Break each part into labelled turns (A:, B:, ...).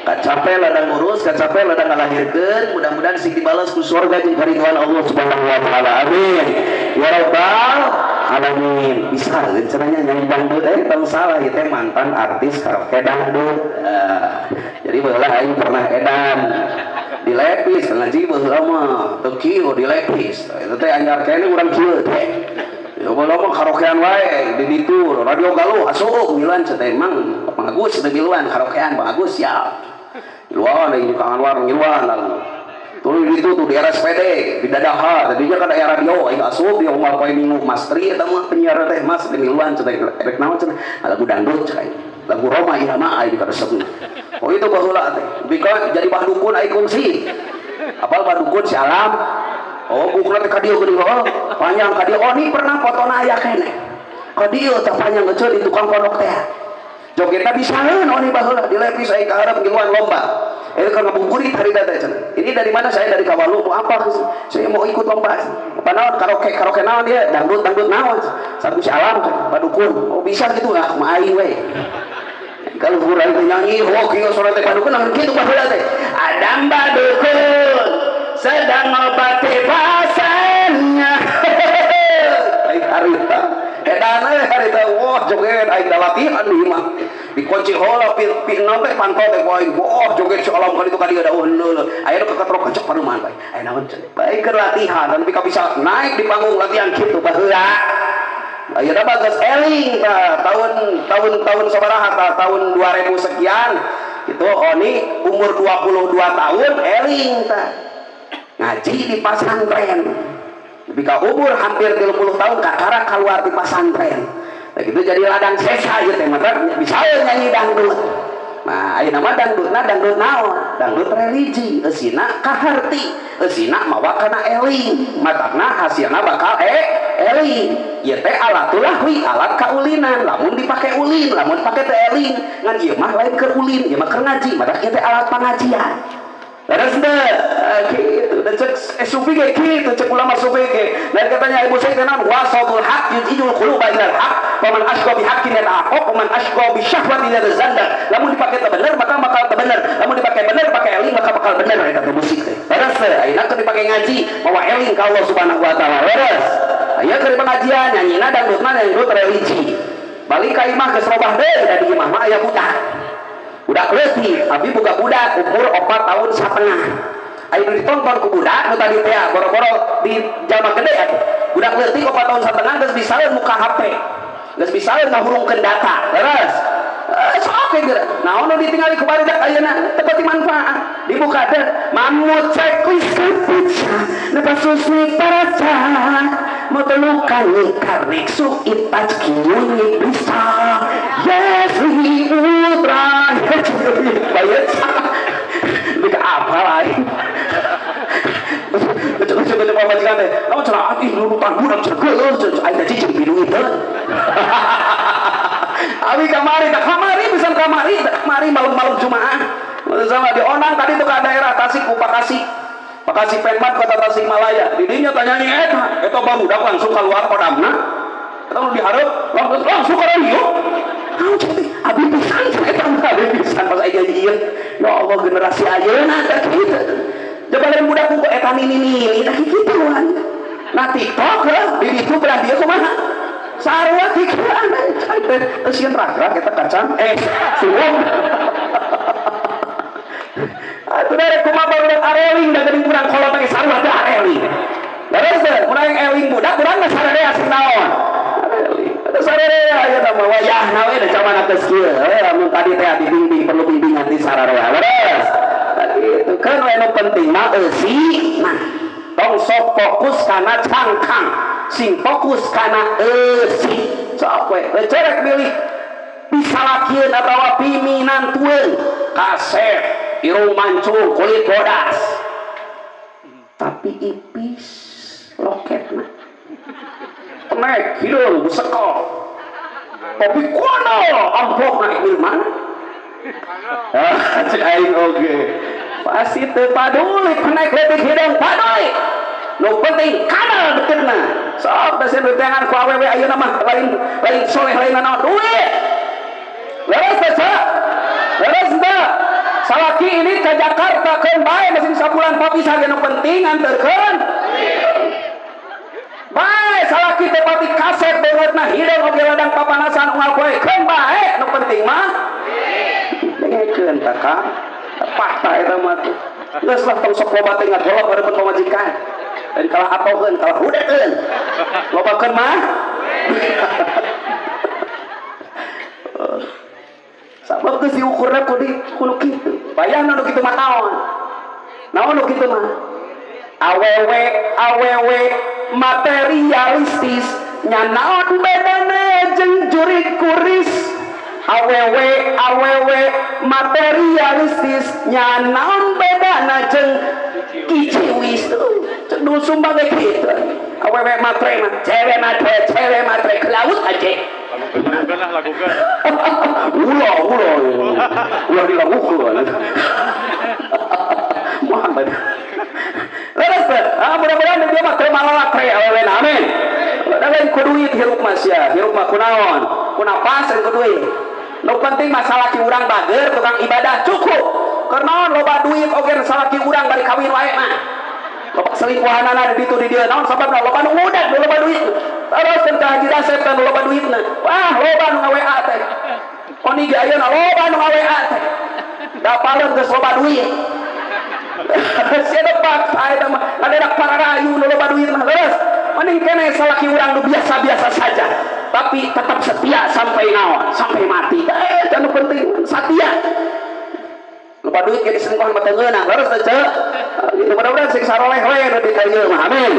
A: Kacape ladang ngurus, kacape ladang ngalahirkeun, mudah-mudahan sing dibales ku surga jeung karidhoan Allah Subhanahu wa taala. Amin. Ya rabbal alamin. Bisa rencananya nyanyi dangdut tong salah ieu teh mantan artis karaoke dangdut. Jadi baheula aing pernah edan di lepis ngaji baheula mah teu kieu di lepis. Eta teh anyar keneh urang kieu teh. Ya baheula mah karaokean wae di ditu Radio Galuh asup miluan cenah emang Bang Agus teh miluan karaokean Bang Agus siap. Miluan deui Kang Anwar miluan lalu. Tuluy ditu tuh di RSPD di Dadaha tadinya kan aya radio aing asup di unggal poe Minggu Mas Tri eta mah penyiar teh Mas teh miluan cenah rek naon cenah lagu dangdut cenah lagu Roma Irama aing dikaresepna. Oh itu baheula teh bika jadi bah dukun aing kungsi. Apal bah dukun si Alam. Oh bukna teh ka dieu geuning heuh panjang ka dieu. Oh ni pernah fotona aya keneh. Ka dieu teh panjang geuceut di tukang kodok teh. Jogetna bisaeun oh ni baheula dilepis aing ka hareup ngiluan lomba. Itu kan ngabuburit hari teh cenah. Ini dari mana saya dari Kawalu mau apa? Saya mau ikut lomba. Apa naon karaoke karaoke naon dia dangdut dangdut naon. Satu si Alam bah dukun. Oh bisa gitu ah kumaha aing we. Kalau urang teh nyanyi, oh kieu suara teh bah dukun lamun kitu baheula teh. Adam bah dukun sedang ngobati pasiennya. Aing harita. Edan we harita wah joget aing da latihan di imah. Dikunci heula pi naon teh pantau teh aing wah joget si Alam ka ditu ka dieu da eueuh. Aya nu keketrok kecek paruman bae. Aya naon cenah. Bae keur latihan tapi ka bisa naik di panggung latihan kitu baheula. Ayeuna mah geus eling tah tahun sabaraha tah tahun 2000 sekian itu Oni umur 22 tahun eling tah ngaji di pasantren. Tapi ka umur hampir 30 tahun kakara keluar di pasantren. Nah, gitu jadi ladang sesa ieu teh mah bisa nyanyi dangdut. Nah, ayeuna mah dangdutna dangdut naon? Dangdut religi, eusina kaharti, eusina mawa kana eling, matakna hasilna bakal eling. Ieu teh alatul lahwi, alat kaulinan, lamun dipake ulin, lamun pake teh eling, ngan ieu mah lain keur ulin, ieu mah keur ngaji, matak ieu teh alat pangajian. Leres teu? Gitu. Dan cek sufi ge kitu, cek ulama sufi ge. Dan katanya Ibu Sayyid naon wasatul haq yujidul quluba ilal haq, faman asqa bi haqqin yata'aqqaq, man asqa bi syahwatin yatazandaq. Lamun dipake teu bener maka bakal teu bener. Lamun dipake bener pake eling maka bakal bener eta teh musik teh. Leres teu? Ayeuna keur dipake ngaji mawa eling ka Allah Subhanahu wa taala. Leres. Aya keur pengajian nyanyina dangdutna dangdut religi. Balik ka imah geus robah deui da di imah mah aya budak. Budak leutik, abi boga budak umur 4 tahun setengah. Ayo ditonton ku budak nu tadi teh boro-boro di jalma gede atuh. Budak leutik 4 tahun setengah geus bisaeun muka HP. Geus bisaeun ngahurungkeun data. Leres. Sok we geura. Naon nu ditingali ku barudak ayeuna teu pati manfaat. Dibuka teh mamut checklist pizza nepasusni paraca motelukan karek su itaj kiuni bisa yes li ultra bayar lebih apa lain lucu-lucu pamajikan teh naon cenah ih nurutan budak cenah geuleuh cenah aing teh cicing piduiteun. Abi kamari tak kamari pisan kamari tak kamari malam-malam Jumaah sama di onang tadi tuh ke daerah Tasik Upakasi Pakasi Penmat kota Tasikmalaya didinya tanya eta eta barudak langsung keluar kodamna eta nu dihareup langsung ka radio naon cenah abi pisan eta abi pisan pas aya ieu ya Allah generasi ayeuna teh kitu coba lain budak ku eta nini-nini teh kitu wan nah TikTok heuh di ditu belah dieu kumaha sarua pikiran teh sieun ragrag eta kacang suwung. Atuh dari kumaha barudak areling da geuning urang kolot teh sarua teh areling. Leres teh urang eling budak urang mah sararea sing naon. Areling. Atuh sararea aya tah mah wayahna we da camana geus kieu. Lamun tadi teh dibimbing perlu bimbingan ti sararea. Leres. Kitu kan we nu penting mah eusi. Nah, tong sok fokus kana cangkang, sing fokus kana eusi. Sok we cerek milih pisalakieun atawa piminantueun kasep irung mancung kulit bodas tapi ipis loketna penek hidung besekol tapi kono amplopna di mana cek aing oge pasti teu paduli penek leutik hidung paduli nu penting kanal deketna sok da sieun betengan ku awewe ayeuna mah lain lain soleh lain naon duit leres teh leres teh salaki Salaki ini ke Jakarta keun bae masih sabulan papisah ge nu penting anterkeun. Bae salaki teh pati kaset beungeutna hideung oge ladang papanasan unggal poe keun bae nu penting mah. Dengekeun tah Kang. Fakta eta mah tuh. Geus lah tong sok loba teh ngagolok hareupeun pamajikan. Dari kalah atokeun, kalah hudekeun. Lobakeun mah. Sabab geus diukurna ku di kudu kitu. Bayangna nu kitu mah naon? Naon nu kitu mah? Awewe awewe materialistis nya naon bedana jeung jurig kuris. Awewe awewe materialistis nya naon bedana jeung kiciwis. Cek nu sumbang ge kitu. Awewe matre mah cewek matre ke laut aja.
B: Lagukan lah, lagukan.
A: Ulah, ulah, ulah dilakukan. Muhammad. Leres, mudah-mudahan dia mah teu malalakre awewe na, amin. Da lain ku duit hirup mah sia, hirup mah kunaon? Ku napas ku duit. Nu penting mah salaki urang bager tukang ibadah cukup. Keur naon loba duit oge salaki urang bari kawin wae mah. Loba selingkuhanana di ditu di dieu naon sababna loba nu ngudag nu loba duit. Terus teh Haji Dasep teh loba duitna. Wah, loba nu nga-WA teh. Oni ge ayeuna loba nu nga-WA teh. Dapaleun geus loba duit. Sia depak eta mah ngadedak pararayu nu loba duit mah leres. Mending keneh salaki urang nu biasa-biasa saja, tapi tetap setia sampai naon, sampai mati. Eta nu penting setia. Loba duit ge diselingkuhan mah teu ngeunah, leres teh ceu. Mudah-mudahan sing saroleh we nu di dieu mah. Amin.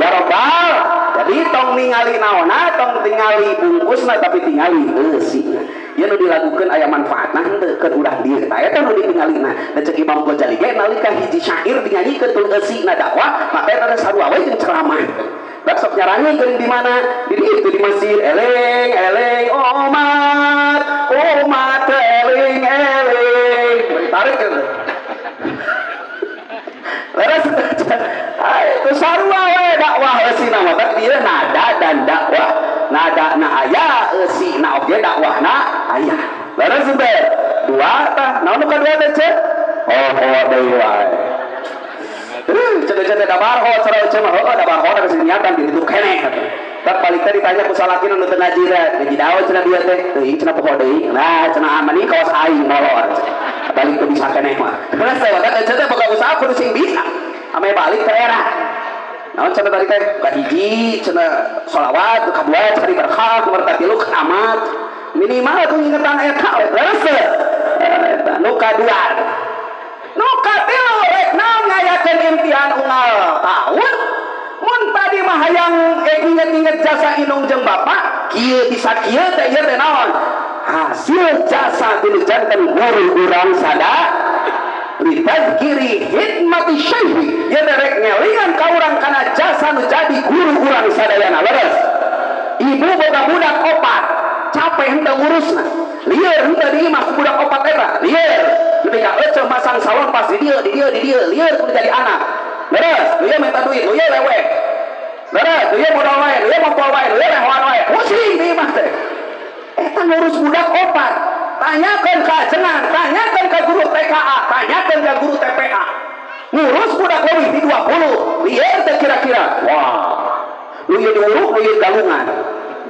A: Ya Rabbal. Jadi tong ningali naonna, tong tingali bungkusna tapi tingali eusina. Ieu nu dilakukeun aya manfaatna henteu keur urang dieu. Tah eta nu ditingalina. Da ceuk Imam Ghazali ge nalika hiji syair dinyanyikeun tuluy eusina dakwah, maka eta teh sarua we jeung ceramah. Bak sok nyaranikeun di mana? Di dieu di masjid eleng eleng umat, umat eling eling. Tarik gitu. Leres itu sarua we dakwah eusina mah teh ieu nada dan dakwah. Nada na aya eusina oge dakwahna aya. Leres teh dua tah naon nu kadua teh ceu? Oh deui wae. Ceu-ceu teh dabar ho cara ceu mah heueuh dabar ho geus niatan di ditu keneh atuh. Tak balik teh ditanya ku salakina nu teu ngaji teh, ngaji daun cenah dieu teh, teuing cenah poho deui. Nah cenah amani kawas aing molor. Balik teu bisa keneh mah. Leres teh teh ceu teh boga usaha kudu sing bisa. Ame balik ke era. Naon cenah tadi teh kahiji cenah sholawat, kadua cari berkah, nomor katilu amat. Minimal tuh ingetan eta we. Leres teh. Eta nu kadua. Nu katilu rek naon ngayakeun imtihan unggal taun. Mun tadi mah hayang inget-inget jasa indung jeung bapak, kieu bisa kieu teh ieu teh naon? Hasil jasa tinu janten guru urang sada litadzkiri hikmati syaihi ieu teh rek ngelingan ka urang kana jasa nu jadi guru urang sadayana. Leres. Ibu boga budak opat, capek henteu ngurusna. Lieur henteu di imah ku budak opat eta, lieur. Nepi ka eceu masang salon pas di dieu, di dieu, di dieu, lieur kudu jadi anak. Leres, lieur minta duit, lieur leweh. Leres, lieur modal wae, lieur mompol wae, lieur lehoan wae. Pusing di imah teh. Eta ngurus budak opat. Tanyakan ke ajengan, tanyakan ke guru TKA, tanyakan ke guru TPA. Ngurus budak leuwih di 20, lieur teh kira-kira. Wah. Lu ieu diuruk, lu ieu galungan.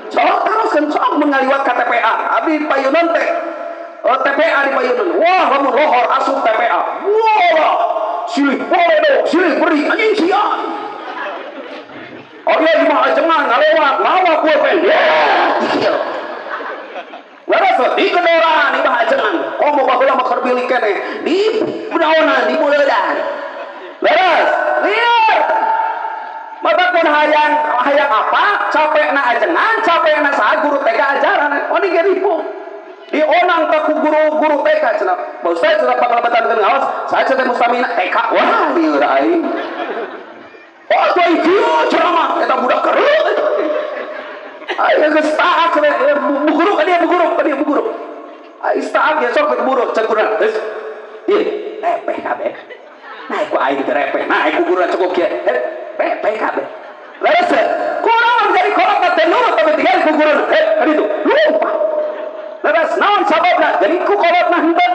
A: Sok teruskeun sok mun ngaliwat ka TPA. Abdi payunan teh TPA di payunan. Wah, lamun lohor asup TPA. Wah, silih bodoh, silih beri anjing sia. Oh iya imah ajengan ngalewat, mawa pulpen. Yeah. Leres di kedoran imah ajengan. Komo baheula mah keur bilik keneh. Di naonan di muleudan. Leres, lieur. Mata pun hayang hayang apa? Capekna ajengan, capekna saha guru TK ajaran. Oh ini ge ripuh. Dionang ka ku guru-guru TK cenah. Pak Ustaz cenah panglebetan keun ngaos, saya cenah mustamina TK. Wah, lieur aing. Oh, tuh kieu ceramah eta budak kerut. Aing geus taat cenah bu guru ka dia bu guru, ka dia bu guru. Aing taat ge sok ke guru cek guru. Geus. Ieu repeh kabeh. Nah, ku aing teh repeh. Nah, ku guru cukup kieu. Repeh kabeh. Leres kurang jadi kolot mah teh nurut tapi tinggal ku guru. Ka ditu. Lupa. Leres naon sababna? Jadi ku kolot mah henteu.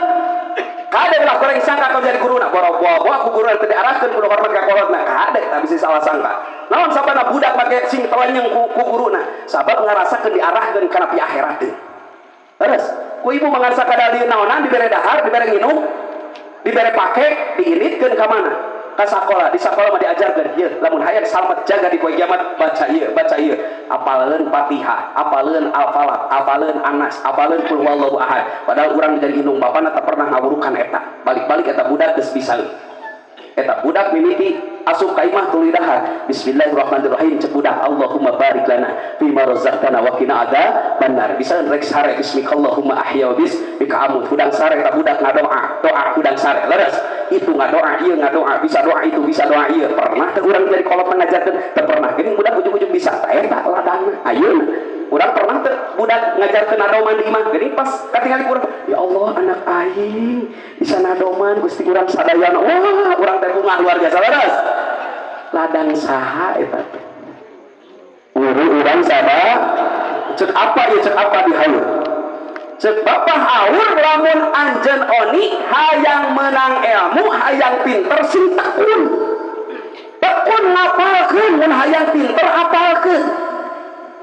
A: Kade ulah goreng sangka kau jadi guruna boro-boro ku guruna teu diarahkeun kudu hormat ka kolotna kade tah bisi salah sangka. Naon sababna budak make sing telenyeng ku guruna? Sabab ngarasakeun diarahkeun kana pi akhirat teh. Terus ku ibu mangarsa kadal dieu naonan dibere dahar, dibere nginum, dibere pake, diinitkeun ka mana? Ka sakola. Di sakola mah diajarkeun ieu lamun hayang salamet jaga di poe kiamat baca ieu apaleun Fatihah, apaleun Al-Falaq, apaleun An-Nas, apaleun Qul huwallahu ahad. Padahal urang jadi indung bapana teu pernah ngawurukan eta. Balik-balik eta budak geus bisa. Eta budak mimiti asup ka imah tuluy dahar. Bismillahirrahmanirrahim cek budak Allahumma barik lana fima razaqtana wa qina adzabannar. Bisa rek sare bismikallahumma ahya wa bismika amut. Hudang sare eta budak ngadoa, doa hudang sare. Leres itu ngadoa, ieu ngadoa, bisa doa itu, bisa doa ieu. Pernah teu urang jadi kolot ngajarkeun? Teu pernah. Geuning budak ujug-ujug bisa. Tah eta ladangna. Ayeuna urang pernah teu budak ngajarkeun nadoman di imah? Geuning pas katingali urang, ya Allah anak aing bisa nadoman Gusti urang sadayana. Wah, urang teh bungah luar biasa leres. Ladang saha eta teh? Guru urang sada cek apa ieu cek apa di haur? Cek bapak haur lamun anjeun oni hayang menang ilmu, hayang pinter sing tekun. Tekun ngapalkeun mun hayang pinter apalkeun.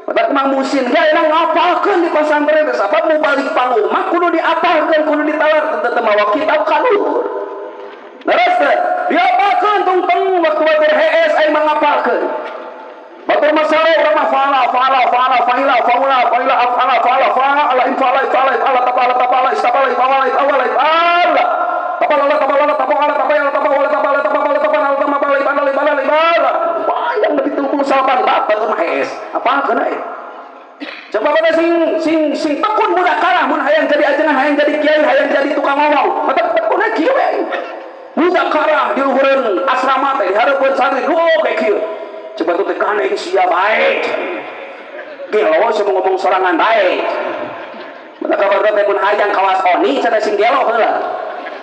A: Bapak Mang Musin ge ayeuna ngapalkeun di pasantren teh sabab mu balik pangumah kudu diapalkeun, kudu ditalar teu mawa kitab ka luhur. Leres teh diapalkeun tungteng waktu batur hees aing mah ngapalkeun. Batur masalah urang mah fala fala fala fa'ila faula fa'ila af'ala fa'ala fa'ala infa'ala if'ala if'ala tafa'ala tafa'ala istafa'ala ifa'ala if'ala if'ala tafa'ala tafa'ala tafa'ala tafa'ala tafa'ala tafa'ala tafa'ala tafa'ala tafa'ala if'ala if'ala if'ala panjang lebih 38 bab batur mah hees apalkeun euy. Coba pada sing sing tekun budak karah mun hayang jadi ajengan, hayang jadi kiai, hayang jadi tukang ngomong. Mata tekun kieu we. Budak karah di luhureun asrama teh di hareupeun santri duo kayak kieu. Coba tuh teh gandeng sia bae. Gelo sia ngomong sorangan bae. Mata kabar teh mun hayang kawas oni cenah sing gelo heula.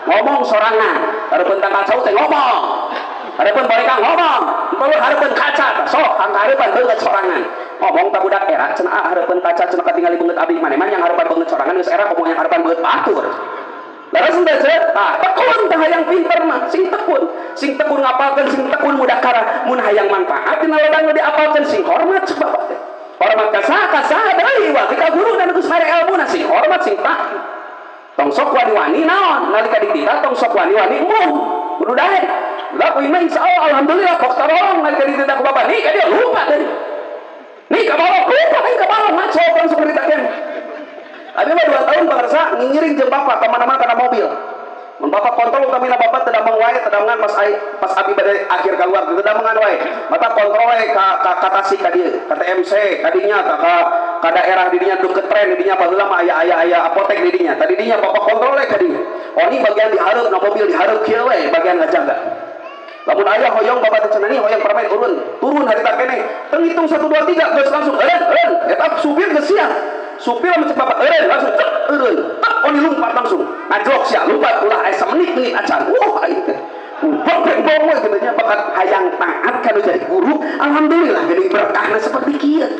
A: Ngomong sorangan, hareupeun tangkal cau teh ngomong. Hareupeun bareka ngomong, perlu hareupeun kaca tah sok kang hareupeun beungeut sorangan. Ngomong ta budak era cenah hareupeun kaca cenah katingali beungeut abdi maneh-maneh yang hareupan beungeut sorangan geus era ngomong yang hareupan beungeut batur. Leres henteu ceuk? Tah tekun tah hayang pinter mah, sing tekun. Sing tekun ngapalkeun, sing tekun mudakara, mun hayang manfaat dina ladang nu diapalkeun sing hormat cek bapak teh. Hormat ka saha ka saha deui wa ka guru dan geus mere elmuna sing hormat sing taat. Tong sok wani-wani naon nalika dititah tong sok wani-wani embung kudu daek. Lah ku imah insyaallah alhamdulillah kok tarolong nalika dititah ku bapak nih ka dia lupa deui. Nih ka balong lupa nih ka balong ngaco langsung ceritakeun. Abi mah 2 tahun pemirsa ngiring jeung bapak ka mana-mana kana mobil. Mun bapak kontrol utamina bapak teu damang wae, teu damangan pas abi bade akhir keluar teu damangan wae. Mata kontrol we ka Tasik ka dieu, ka TMC, ka dinya ka daerah di dinya deukeut tren di dinya baheula mah aya apotek di dinya. Tadi dinya bapak kontrol we ka dinya. Oni bagian di hareup na mobil di hareup kieu we bagian ngajaga. Lamun aya hoyong bapak teh cenah hoyong permen urun, turun harita keneh. Teu ngitung 1 2 3 geus langsung eureun eureun. Eta supir geus siap. Supir lamun cek bapak eureun langsung cek eureun. Tek oni lumpat langsung. Ngajlok sia lumpat ulah aya samenit-menit acan. Wah aing teh. Bapak bawa kitu nya bakat hayang taat kana jadi guru, alhamdulillah jadi berkahna seperti kieu.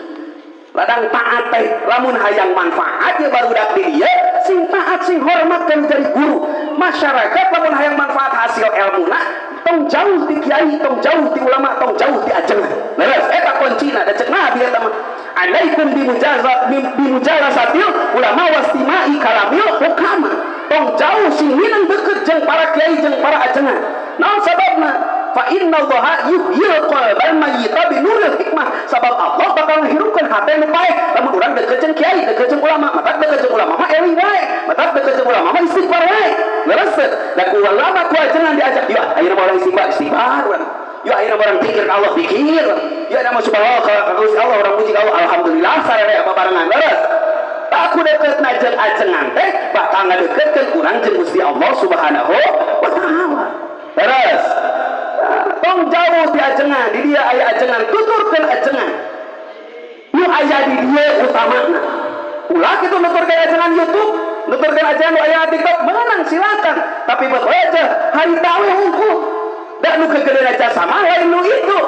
A: Ladang taat teh lamun hayang manfaat ya barudak di dieu sing taat sing hormat kana jadi guru. Masyarakat lamun hayang manfaat hasil elmuna tong jauh ti kiai, tong jauh ti ulama, tong jauh ti ajengan. Leres eta kuncina da cek nabi eta mah. Alaikum bimujalasatil ulama wastima'i kalamil hukama. Tong jauh sing minang deket jeung para kiai jeung para ajengan. Naon sababna? Fa innallaha yuhyil qalbal mayyita bi nuril hikmah. Sabab Allah bakal ngahirupkeun hate nu paeh lamun urang deket jeung kiai, deket jeung ulama, mata deket jeung ulama mah eling wae, mata deket jeung ulama mah istighfar wae. Leres teu? Da ku ulama ku ajengan diajak, "Yuk, ayeuna mah urang istighfar, istighfar urang. Yuk ayeuna mah urang pikir ka Allah, pikir. Yuk ayeuna mah subhanallah ka Gusti Allah, urang muji ka Allah, alhamdulillah sarere babarengan." Leres. Aku deket na jeung ajengan teh bakal ngadeketkeun urang jeung Gusti Allah Subhanahu wa taala. Leres. Tong jauh di ajengan, di dia aya ajengan, tuturkeun ajengan. Nu aya di dia utamana. Ulah kitu nuturkeun ajengan YouTube, nuturkeun ajengan nu aya TikTok, meunang silakan. Tapi betul aja harita we hungkul. Da nu kegedean jasa mah lain nu itu.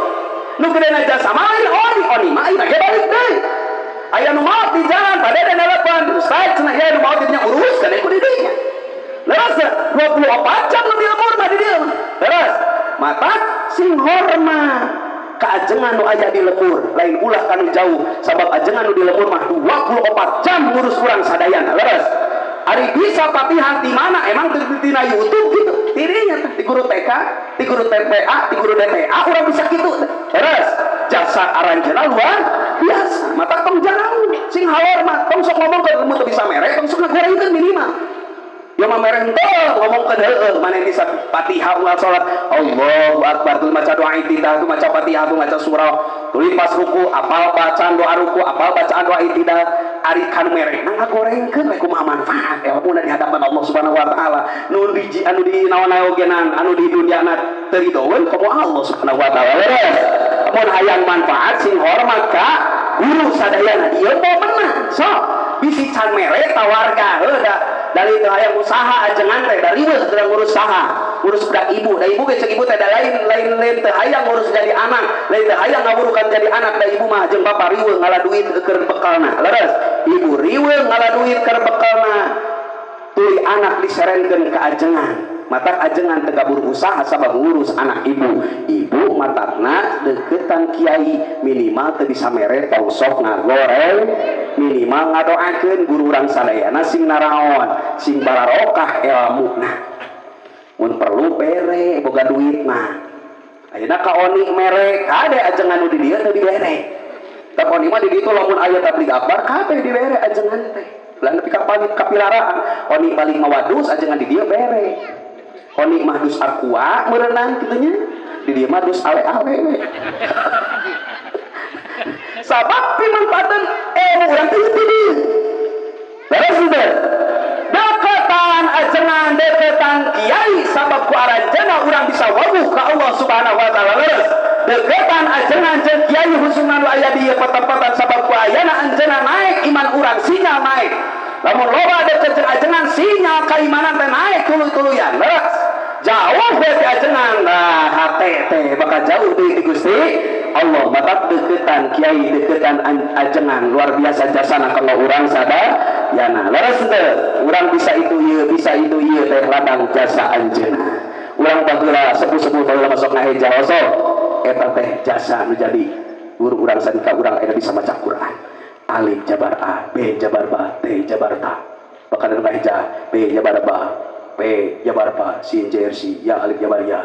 A: Nu gedean jasa mah lain oni, oni mah ayeuna ge balik deui. Aya nu maot di jalan, pada ada nelepan, Ustaz cenah ya nu maot di dinya urus kana ku di dinya. Leres 24 jam nu di lembur mah di dieu. Leres. Mata sing hormat ka ajengan nu aya di lembur, lain ulah kanu jauh sabab ajengan nu di lembur mah 24 jam ngurus urang sadayana. Leres. Ari bisa Fatihah di mana? Emang di YouTube gitu. Dirinya di guru TK, di guru TPA, di guru DTA urang bisa gitu. Leres. Jasa aranjeuna luar biasa. Mata tong jauh sing hormat, tong sok ngomongkeun mun teu bisa mere, tong sok ngagorengkeun minimal. Ya mah mere henteu ngomongkeun heueuh maneh bisa Fatihah unggal salat Allahu akbar tuluy maca doa iftitah, tuluy maca Fatihah, tuluy maca surah, tuluy pas ruku apal bacaan doa ruku, apal bacaan doa iftitah. Ari kan mere nang ngagorengkeun we kumaha manfaat ilmuna di hadapan Allah Subhanahu wa taala. Nu di anu di naon-naogenan anu di dunyana teu ridoeun komo Allah Subhanahu wa taala. Leres. Mun hayang manfaat sing hormat ka guru sadayana ieu momenna. Sok bisi can mere tawarga heuh da dari teu hayang usaha ajengan teh da riweuh teu ngurus saha, ngurus budak ibu. Da ibu ge cek ibu teh da lain lain lain teu hayang ngurus jadi anak, lain teu hayang ngawurukan jadi anak, da ibu mah jeung bapa riweuh ngala duit keur bekalna. Leres. Ibu riweuh ngala duit keur bekalna. Tuluy anak diserenkeun ka ajengan. Matak ajengan teu kabur usaha sabab ngurus anak ibu. Ibu matakna deketan kiai minimal teu bisa mere tong sok ngagoreng, minimal ngadoakeun guru urang sadayana sing naraon, sing bararokah elmuna. Mun perlu bere boga duit mah. Ayeuna ka oni mere, kade ajengan nu di dieu teu dibere. Tah oni mah di ditu lamun aya tabligh akbar kabeh dibere ajengan teh. Lah nepi ka kapilaraan, oni balik mawa dus ajengan di dieu bere. Oni mah dus aqua meureunang kitu nya, di dieu mah dus ale-ale we. Sabab pimanfaatan ilmu urang teh di dieu. Beres teu? Deketan ajengan, deketan kiai sabab ku aranjeunna urang bisa wawuh ka Allah Subhanahu wa taala. Leres. Deketan ajengan jeung kiai khususna nu aya di ieu patempatan sabab ku ayana anjeunna naik iman urang sinyal naik. Lamun loba deket jeung ajengan sinyal keimanan teh naik tuluy-tuluyan. Leres. Jauh we ti ajengan, nah hate teh bakal jauh deui ti Gusti Allah. Matak deketan kiai, deketan ajengan luar biasa jasana kalau urang sadayana. Leres teu? Urang bisa itu ieu, bisa itu ieu teh ladang jasa anjeunna. Urang baheula sepuh-sepuh baheula masuk ngaheja osok eta teh jasa nu jadi guru urang sadika urang ayeuna bisa maca Quran. Alif jabar A, B jabar ba, T jabar ta. Bahkan anu ngaheja B jabar ba, P jabar pa, sin jer si, ya alif jabar ya.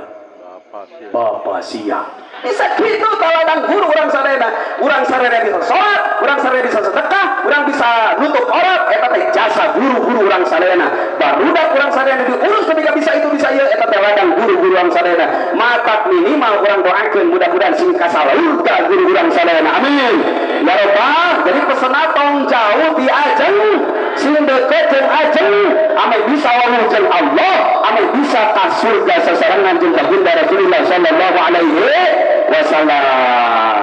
A: Bapa sia. Bisa gitu taladang guru urang sadayana. Urang sadayana bisa salat, urang sadayana bisa sedekah, urang bisa nutup aurat, eta teh jasa guru-guru urang sadayana. Barudak urang sadayana diurus ketika bisa itu bisa ieu eta teh ladang guru-guru urang sadayana. Matak minimal urang doakeun mudah-mudahan sing kasalurga guru urang sadayana. Amin. Ya Rabbal. Jadi pesena tong jauh di ajeng, sing deket jeung ajeng, ame bisa wawuh jeung Allah, ame bisa ka surga sasarengan jeung baginda Rasulullah sallallahu alaihi wasallam.